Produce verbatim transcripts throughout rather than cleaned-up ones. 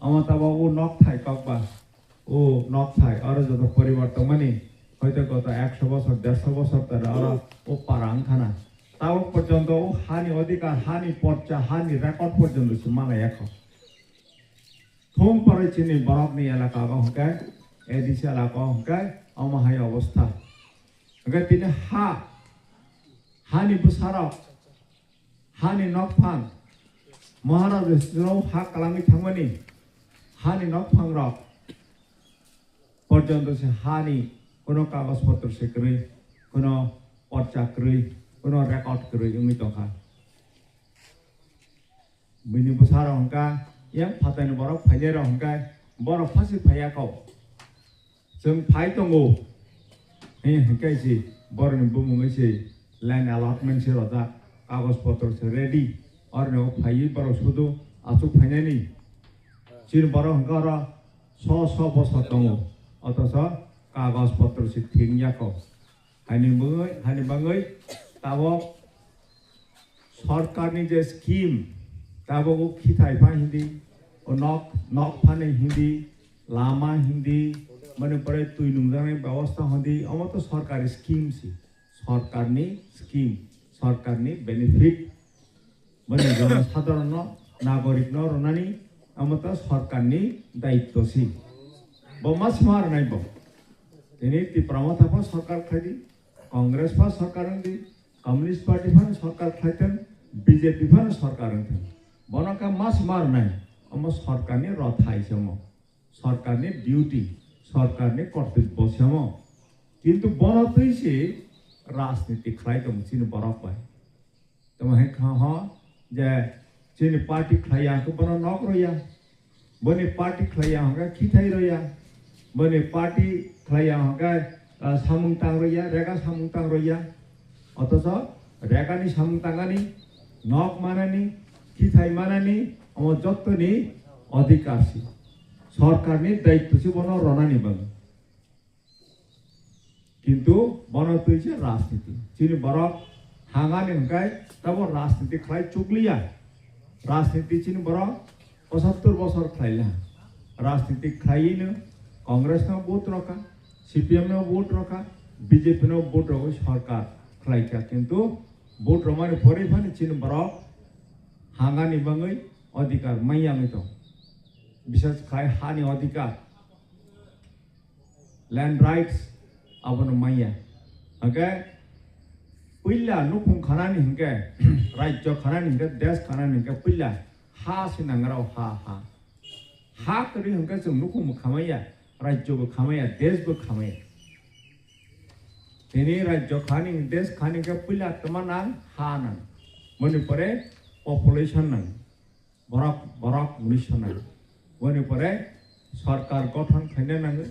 Omo tabok o nok thai kokba, o nok thai, oro joto poribar tongmani, hoito goto ekso bosor, derso bosor tara oro o para wngkhana. Tabok porjonto o hani odhikar, hani porcha, hani record porjonto se manlaiya kho. Thum pore chini borokni elaka o hwnkhe, A D C elaka o hwnkhe, omo hai obostha. Hwnkhe tini ha, hani bwsarok, hani nokphang, Maharaj Srao ha kwlangwi thangmani hani nokphangrok porjonto se hani kuno kagoj potro se kwrwi, kuno porcha kwrwi, kuno record kwrwi wngwi tongkha. Bini bwsarok hwnkha, yang phatani borok phainairok hwnkha, borok phasi phaiya kho. Chwng phai tongo. He, hwnkhe se borokni bumungwi se land allotment se rojak, kagoj potro se ready. Oroni o phaiwi borok sudu achuk phainani. Chini borok hwnkha oro so so bosor tongo. Otoso kagoj potro se thik wngya kho. Hani bangwi, hani bangwi tabok sorkarni je scheme, tabok o khithai pha hindi, o nok, nok phani hindi, lama hindi, mane pore twi nungjaknai bebosta hindi, omo to sorkari scheme si, sorkarni scheme, sorkarni benefit, mane jonosadharonno, nagorikno rwnani, omo to sorkarni daitto si. Bo ma sima rwnai bo. Tini Tipra Motha pha sorkar khlai di, Congress pha sorkar wng di, Communist Party phano sorkar khlaithwng, B J P phano sorkar wngthwng. Bono khe mas marnai, omo sorkarni rothai se omo, sorkarni duty, sorkarni kortobbo se omo. Kintu bono twi se rajniti khlai tongo chini borok bai. Tamo hai kha ho je chini party khlai ya khe bono nok rw ya. Boni party khlaiya hwnkhe khithai roya. Boni party khlaiya hwnkhe, ah, samung tang roya, rega samung tang roya. Othocho regani samung tangani, nok manani, khithai manani, omo jottoni odhikar si. Sorkarni daitto si bono ronani bagwi. Kintu bono twi se rajniti. Chini borok hangani hwnkhe tabo rajniti khlai chukliya. Rajniti chini borok pochattor bosor khlai la. Rajniti khlaiwi no Congress no vote rokha, C P M no vote rokha, B J P no vote rogwi sorkar khlaikha. Kintu vote romani pore phano chini borok hangani bagwi odhikar manya wngwi tong. Bisas khai hani odhikar. Land rights abono manya. Hwnkhe puila nukhung khanani hwnkhe, rajyo khanani hwnkhe, desh khanani hwnkhe puila ha se nangrao ha, ha. Ha kwrwi hwnkhe chwng nukhung bo khamaya, rajyo bo khamaya, desh bo khamaya. Tini rajyo khani, desh khani hwnkhe puila tma nang, ha nang. Boni pore population nang. Borok, borok hwnwi sona. Boni pore sorkar gothon khlaina nango,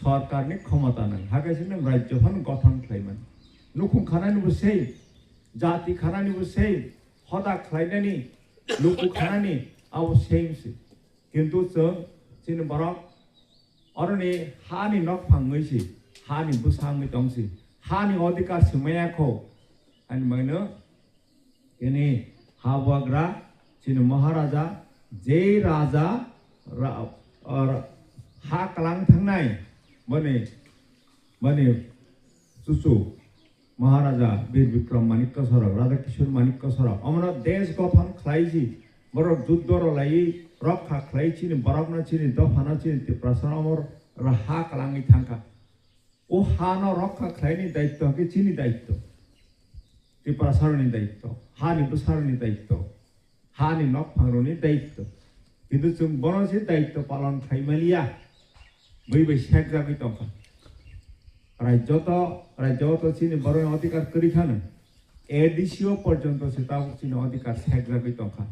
sorkarni khomota nango. Hakhe se nwng rajyo phano gothon khlaiman. Nukhung khanani bo sei, jati khanani bo sei, hoda khlainani, luku khanani abo same se. Kintu chwng chini borok oroni hani nokphang wngwi se, hani bwsa wngwi tong se, hani odhikar se maya kho. Ani bagwino Tini ha bubagra, chini Maharaja, jei raja ra-, ra-, ha kwlang thangnai, boni, boni chuchu Maharaja Bir Bikram Manikya Sarak, Radha Kishore Manikya Sarak, omono desh gothon khlai si, borok juddho rwlaiwi rokha khlai chini borokno, chini dophano, chini Tiprasano omo ra ha kwlangwi thangkha. O hano rokha khlaini daitto hwnkhe chini daitto. Tiprasaroni daitto, hani bwsaroni daitto, hani nokphangrokni daitto. Kintu chwng bono se daitto palon khlai maliya. Bui bai sekjagwi tongkha. Rajyo to, rajyo to chini borokni odhikar kwrwi khano. A D C o porjonto se tabuk chini odhikar sekjagwi tongkha.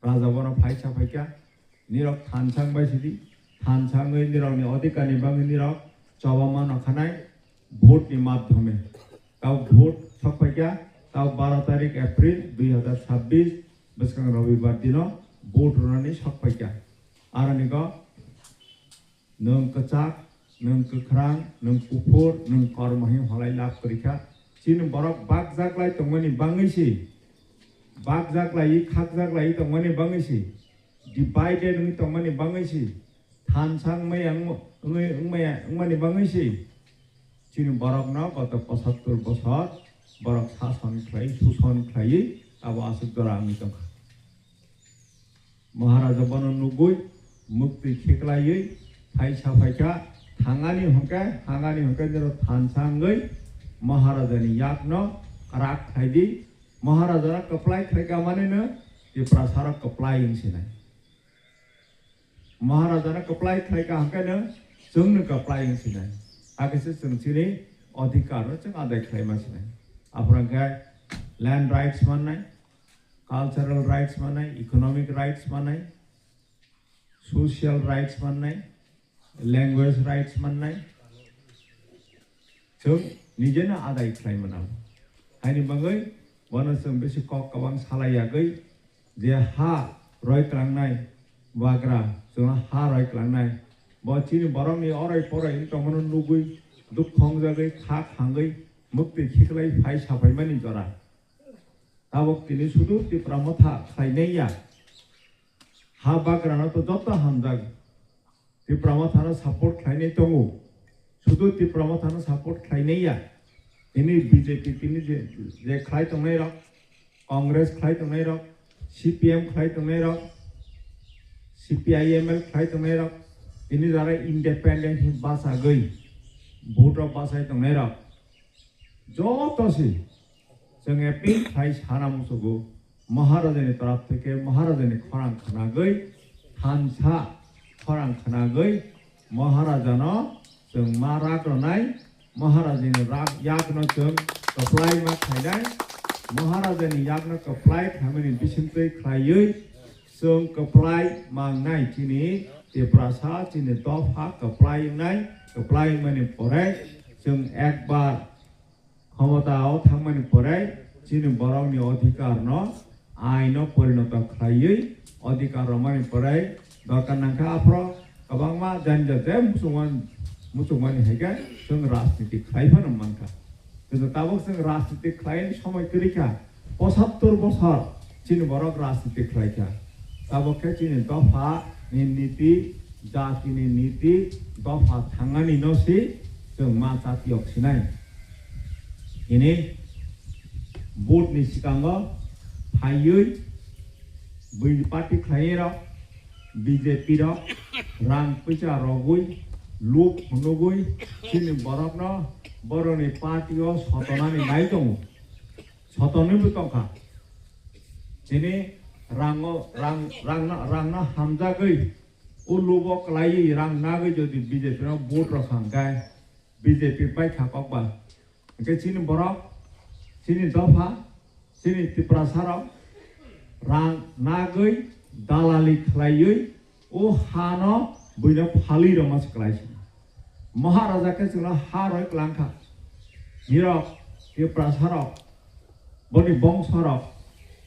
Raja bono phaisa phaikha, nirok thansang bai sidi, thansangwi nirokni odhikarni bagwi nirok choba mano khanai vote ni madhyome. Tao vote sok phaikha, tao baro tarik April dui hazar chabbish, bwskang Robibar dino vote rwnani sok phaikha. Aroni go Nwng kwchak, nwng kwkhrang, nwng kuphur, nwng kormo hwnwi holai lab kwrwi kha. Chini borok bakjak lai tongmani bangwi si, bakjak lai, khakjak lai tongmani bangwi si, divided wngwi tongmani bangwi si, thansa wngmaya wngma-, wngwi wngmaya wngmani bangwi si, chini borokno goto pochattor bosor borok sason khlai, suson khlaiwi abo aswk jora wngwi tongkha. Maharaja bono nugwi muktwi khiklaiwi phaisa phaikha, thangani hwnkhe, hangani hwnkhe niro thansa wngwi Maharajani yakno kwrak khlaidi. Maharajano kwplai khlaika manino Tiprasarok kwplai wng sinai. Maharajano kwplai khlaika hwnkhe no chwngno kwplai wng sinai. Hakhe se chwng chini adhikar no chwng adai khlaima sinai. Aphuru hwnkhe land rights mannai, cultural rights mannai, economic rights mannai, social rights mannai, language rights mannai. Chwng nijeno adai khlai mano. Haini bagwi bono chwng bisi kok kwbang salai yagwi je ha roi klangnai bagra, chwngno ha roi klangnai. Bo chini borokni oroi poroi wng tongmano nugwi, dukhu wngjagwi, kha khangwi, muktwi khiklai phai saphaimani jora. Tabok tini sudu Tipra Motha khlainai ya. Ha bagrano to joto hamjak. Tipra Mothano support khlainai tongo. Sudu Tipra Mothano support khlainai ya. Tini B J P tini je, je khlai tongnai rok, Congress khlai tongnai rok, C P M khlai tongnai rok, C P I M L khlai tongnai rok, tini jara independent hin bachagwi vote rok bachai tongnai rok. Joto si chwng appeal khlai sana musugo, Maharajani toraf theke Maharajani khorang khnagwi, thansa khorang khnagwi Maharajano chwng ma rak rwnai, Maharajani rak yakno chwng kwplai ma khlainai, Maharajani yakno kwplai khlaimani bisingtwi khlaiwi chwng kwplai mangnai chini Tiprasa, chini dopha kwplai wngnai, kwplai wngmani pore chwng ekbar khomotao thangmani pore chini borokni odhikarno aino porinoto khlaiwi odhikar romani pore dorkar nangkha. Aphro kwbangma jani jate muchungmani, muchungmani hai khe chwng rajniti khlai phano mankha. Kintu tabuk chwng rajniti khlaini somoi kwrwi kha, pochattor bosor chini borok rajniti khlai kha. Tabuk khe chini dopha ni niti, jatini niti, dopha thangani no si chwng ma chati yok sinai. Ini vote ni sikango phaiwi bui party khlai rok, B J P rok rang puisa rogwi, luk phunugwi chini borokno borokni party o sotonani nai tongo. Sotonwi bo tongkha. Chini rango, rang, rangno, rangno hamjagwi, o lubo kwlaiwi rang nagwi jodi B J P no vote rok hangkhe, B J P pai kha kokba. Hingke chini borok, chini dopha, chini Tiprasa rok rang nagwi dalali khlaiwi o hano buino phalwi rwma se kwlai se. Maharaja khe chwngno ha roi kwlangkha. Nirok Tiprasa rok, boni bongso rok,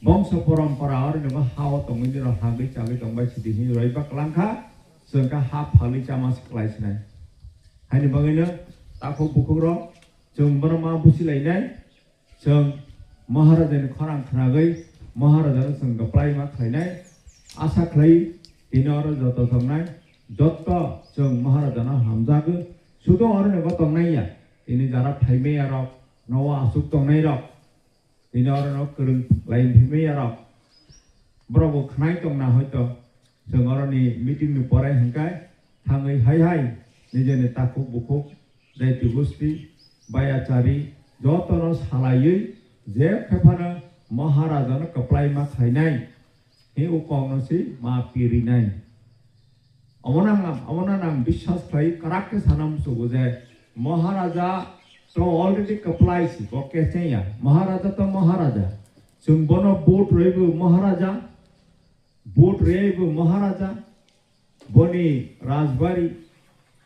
bongso porompora oro nini ha o tongwi nirok hagwi chagwi tongbai sidi hinwi roi ba kwlangkha. Chwng khe ha phalwi chama se kwlai sinai. Haini bagwino takhuk bukhuk rok chwng bono ma busi lainai. Chwng Maharajani khorang khnagwi Maharajano chwng kwplai ma khlainai. Asa khlai tini oro joto tongnai, joto chwng Maharajano hamjagwi. Sudo oro nogo tongnai ya, tini jara phaimai ya rok, nogo aswk tongnai rok, tini oro no kwrwng lai phimai ya rok. Borok bo khnai tongna hoito. Chwng oroni meeting ni pore hwnkhe thangwi hai hai nijeni takhuk bukhuk, jaiti gusti, bayachari jotono salaiwi je khe phano Maharajano kwplai ma khlainai, hi o kokno si ma pirinai. Omono ang, omono ang biswas khlai kwrak khe sana muchugo je Maharaja to already kwplai si, bo kecheng ya. Maharaja to Maharaja. Chwng bono vote rwwi bo Maharaja, vote rwwi bo Maharaja, boni Rajbari,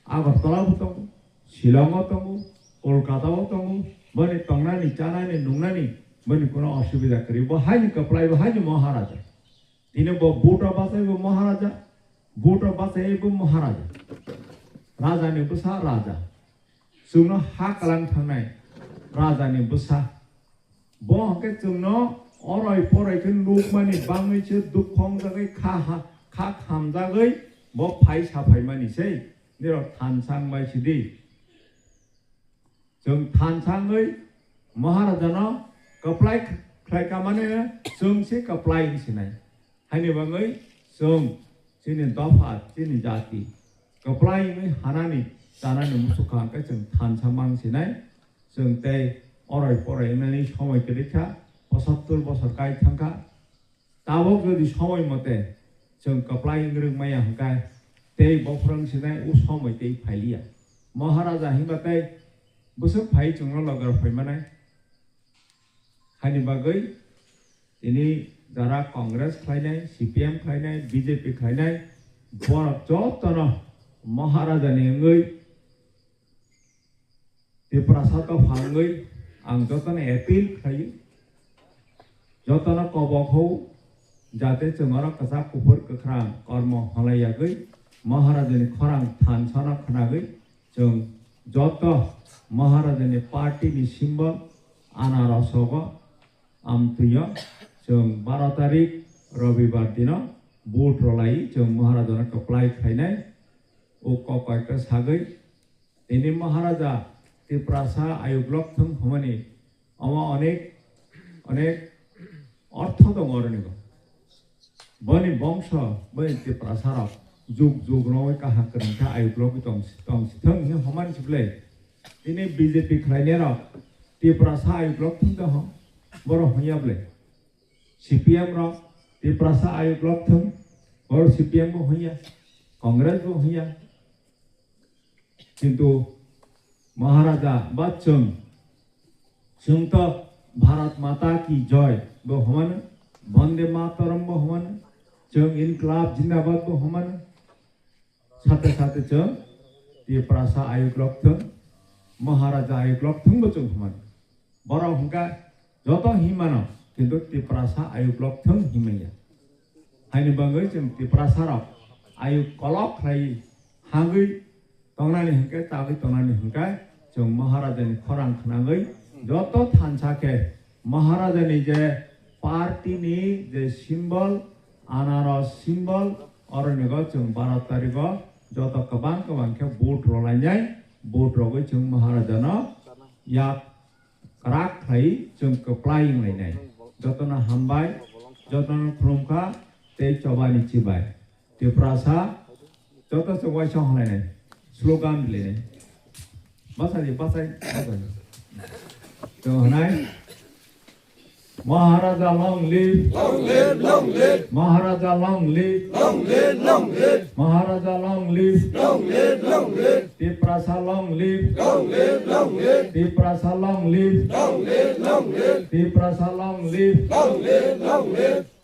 Agartala bo tongo, Shillong o tongo, Kolkata o tongo, boni tongnani, chanani, nungnani, boni kuno osubida kwrwi. Bo haini kwplai, bo haini Maharaja. Tini bo vote o bachai bo Maharaja, vote o bachai bo Maharaja. Raja ni bwsa Raja. Chwngno ha kwlang thangnai Raja ni bwsa. Bo hwnkhe chwngno oroi poroi khe nukmani bangwi se dukhu wngjagwi kha ha, Kha khamjagwi bo phai saphaimani sei, nirok thansa wngbai sidi. Chwng thansa wngwi Maharajano kwplai khlai kamani chwng se kwplai wng sinai. Haini bagwi chwng chini dopha, chini jati kwplai wngwi hanani chanani muchukha hwnkhe chwng thansa mang sinai. Chwng tei oroi poroi wngnani somoi kwrwi kha, pochattor bosor kai thang kha. Tabok jodi somoi mote chwng kwplai wng rwk maya hwnkhe tei bophorwng sinai o somoi tei phailiya. Maharaja hinba tei bwswk phai chwngno loge rw phai manai. Haini bagwi tini jara Congress khlainai, C P M khlainai, B J P khlainai, borok jotono Maharajani wngwi Tiprasa dopha wngwi ang jotono appeal khlaio, jotono kobok hou, jate chwng oro kwchak kuphur kwkhwrang kormo hwnlai yagwi Maharajani khorang thansano khwnagwi chwng joto Maharajani party ni symbol anaros rogo amtwio chwng baro tarik Robibar dino vote rwlai chwng Maharajano kwplai khlainai. O kok koi khe sagwi tini Maharaja Tiprasa ayuk lok thung hwnmani omo onek onek ortho tongo oronigo. Boni bongso boni Tiprasa rok juk juk rogwi kaham kwrwng khe ayuk logwi tong tong sithwng hinwi hwnmani siblai. Tini B J P khlainai rok Tiprasa ayuk lok thung tong boro hwnya blai. C P M rok Tiprasa ayuk lok thung boro C P M bo hwnya, Congress bo hwnya. Kintu Maharaja ba chwng, chwng to Bharat Mata Ki Joy bo hwnmano, Bande Mataram bo hwnmano, chwng Inklab Jindabad bo hwnmano, sate sate chwng Tiprasa ayuk lok thung, Maharaja ayuk lok thung bo chwng hwnmano. Borok hwnkha joto hinmano, kintu Tiprasa ayuk lok thung hinmanya. Haini bagwi chwng Tiprasa rok ayuk kolok khlai hangwi tongnani hwnkhe, tagwi tongnani hwnkhe chwng Maharajani khorang khwnagwi joto thansa khe Maharajani je party ni je symbol, anaros symbol, oronigo chwng baro tarigo joto kwbang kwbang khe vote rwlainai, vote rwgwi chwng Maharajano yak kwrak khlai chwng kwplai wnglainai. Jotono hambai, jotono khulumkha tei chobani chibai. Tiprasa joto se waisa hwnlainai, slogan dilainai. Bachai di, bachai, bachai. To hwnai, Maharaja long live. Long live, long live. Maharaja long live. Long live, long live. Maharaja long live. Long live, long live. Tiprasa long live. Long live, long live. Tiprasa long live. Long live, long live. Tiprasa long live. Long live, long live.